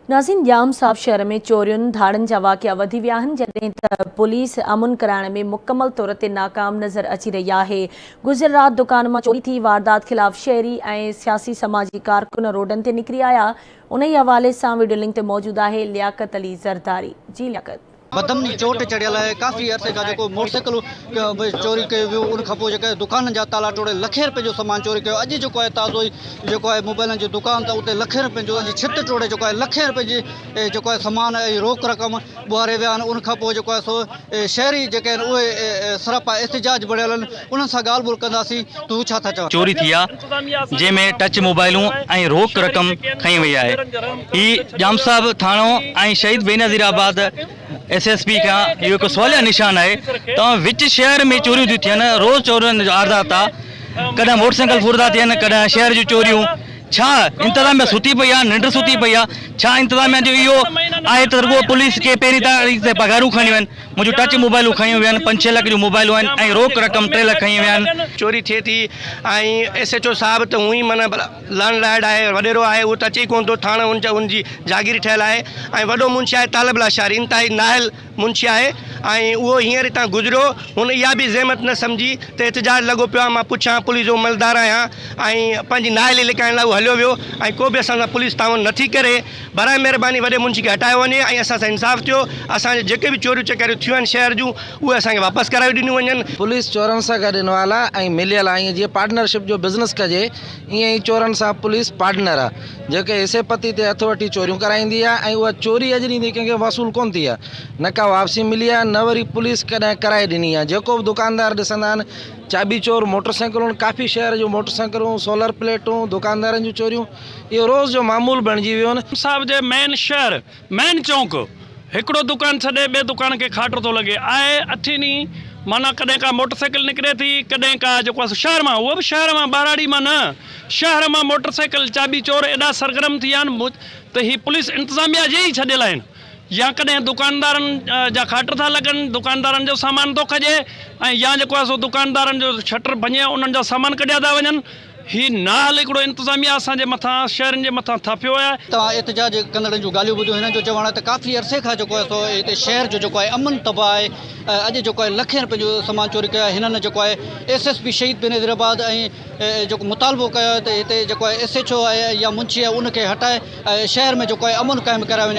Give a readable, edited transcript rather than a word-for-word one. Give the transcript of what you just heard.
ناظرين ڄام صاحب شهر ۾ چورين، ڌاڙن جا واقعا وڌي ويا آهن جڏهن ته پوليس امن ڪرائڻ ۾ مڪمل طور تي ناڪام نظر اچي رهي آهي. گذريل رات دڪان مان چوري ٿي واردات خلاف شهري ۽ سياسي سماجي ڪارڪن روڊن تي نڪري آيا انهي حوالي سان وڊيو لنڪ تي موجود آهي لياقت علي زرداري جي لياقت. بدامني چوٽ چڙهيل آهي ڪافي عرصي کان جيڪو موٽر سائيڪلون چوري ڪيو ويو ان کان پوء جيڪا دڪانن جا تالا ٽوڙي لکين رپين جو سامان چوري ڪيو اڄ جيڪو آهي تازو ئي جيڪو آهي موبائلن جي دڪان ته اتي لکين رپين جو ڇت ٽوڙي جيڪو آهي لکين رپين جي جيڪو آهي سامان ۽ روڪ رقم ٻهاري ويا آهن ان کان پوء جيڪو آهي سو شهري جيڪي آهن اهي سراپا احتجاج بڻيل آهن انهن سان ڳالهه ٻولهه ڪنداسين ته هو ڇا ٿا چون. چوري ٿي آهي جنهن ۾ ٽچ موبائلون ۽ روڪ رقم کنئي وئي آهي هي ڄام صاحب ٿاڻو ۽ شهيد Benazirabad S S P کان اهو هڪ سواليه نشان آهي ته وچ شهر ۾ چوريون ٿيون ٿين روز چورين جو آردات آ ڪڏهن موٽر سائيڪل ڦر ٿا ٿين ڪڏهن شهر جون چوريون ڇا انتظاميه ستي پئي آ ننڊ ستي پئي آ ڇا انتظاميه جو اهو آهي ته رڳو پوليس کي پهرين تاريخ تي پگهارون کڻيون آهن منهنجون ٽچ موبائلون کنيون ويا آهن پنج ڇهه لک جون موبائلون آهن ۽ روڪ رقم ٽي لک کنئي ويا آهن. چوري ٿئي ٿي ۽ ايس ايڇ او صاحب ته هونئن ئي معنيٰ لانڊ لارڊ آهي وڏيرو آهي اهو ته اچي ئي ڪونه ٿو ٿاڻو ان ان جي جاگير ٺهيل آهي ۽ وڏو منشي آهي طالب لاشاري انتهائي نااهل منشي آهي ۽ اهو هينئر هتان گذريو هن اها به زحمت نه سمجهي ته احتجاج لڳو پيو آهي مان پڇان پوليس جو عملدار آهيان ۽ پنهنجي نااهلي لڪائڻ لاء اهو هليو ويو ۽ ڪو به اسان سان پوليس تعاون نٿي ڪري براء مهرباني وڏي منشي کي هٽايو وڃي ۽ اسان سان انصاف ٿيو، اسان جي جيڪي به چوريون چڪاريون ٿيون آهن شهر جون اهي اسان کي واپس ڪرايون ڏنيون وڃن. پوليس چورن سان گڏ انوال آ ۽ مليل آ ائين جيئن پارٽنر شپ جو بزنس ڪجي ائين ئي چورن سان پوليس پارٽنر آ جيڪي حصي پتي تي هٿ وٺي چوريون ڪرائيندي آ ۽ اها چوري اڄ ڏينهن تائين ڪنهن کي وصول ڪونه ٿي آ نه ڪا واپسي ملي آ نه وري پوليس ڪڏهن ڪرائي ڏني آ جيڪو به دڪاندار ڏسندا آهن چاٻي چور موٽر سائيڪلون ڪافي شهر جون موٽر سائيڪلون سولر پليٽون دڪاندارن جون چوريون اهو روز جو معمول بڻجي ويو. صاحب جي مين شهر مين چونڪ هڪڙو دڪان ڇڏي ٻئي دڪان کي کاٽ ٿو لڳي آهي اٺين ڏينهن معنيٰ ڪڏهن ڪا موٽر سائيڪل نڪري ٿي ڪڏهن ڪا جيڪو آهي سو شهر مان اهو به شهر مان ٻهراڙي مان نه شهر مان موٽر سائيڪل چاٻي چور ايڏا سرگرم ٿي ويا آهن ته هي پوليس انتظاميا جي ئي ڇڏيل آهن يا ڪڏهن دڪاندارن جا کاٽ ٿا لڳن دڪاندارن جو سامان ٿو کڄي ۽ يا جيڪو آهي سو دڪاندارن جو شٽر ڀڃي انهن جا سامان ڪڍيا ٿا وڃن هي نااهل هڪڙو انتظاميا اسان جي مٿان شهرين جي مٿان ٿاڦيو آهي. توهان احتجاج ڪندڙن جون ڳالهيون ٻڌيون هنن جو چوڻ آهي ته ڪافي عرصي کان جيڪو آهي سو هتي شهر جو جيڪو آهي امن تباهه آهي اڄ جيڪو آهي لکين رپين جو سامان چوري ڪيو آهي هنن جيڪو آهي ايس ايس پي شهيد بينظير آباد ۽ جيڪو مطالبو ڪيو آهي ته هتي جيڪو آهي ايس ايڇ او آهي يا منشي آهي ان کي هٽائي شهر ۾ جيڪو آهي امن قائم ڪرايو وڃي.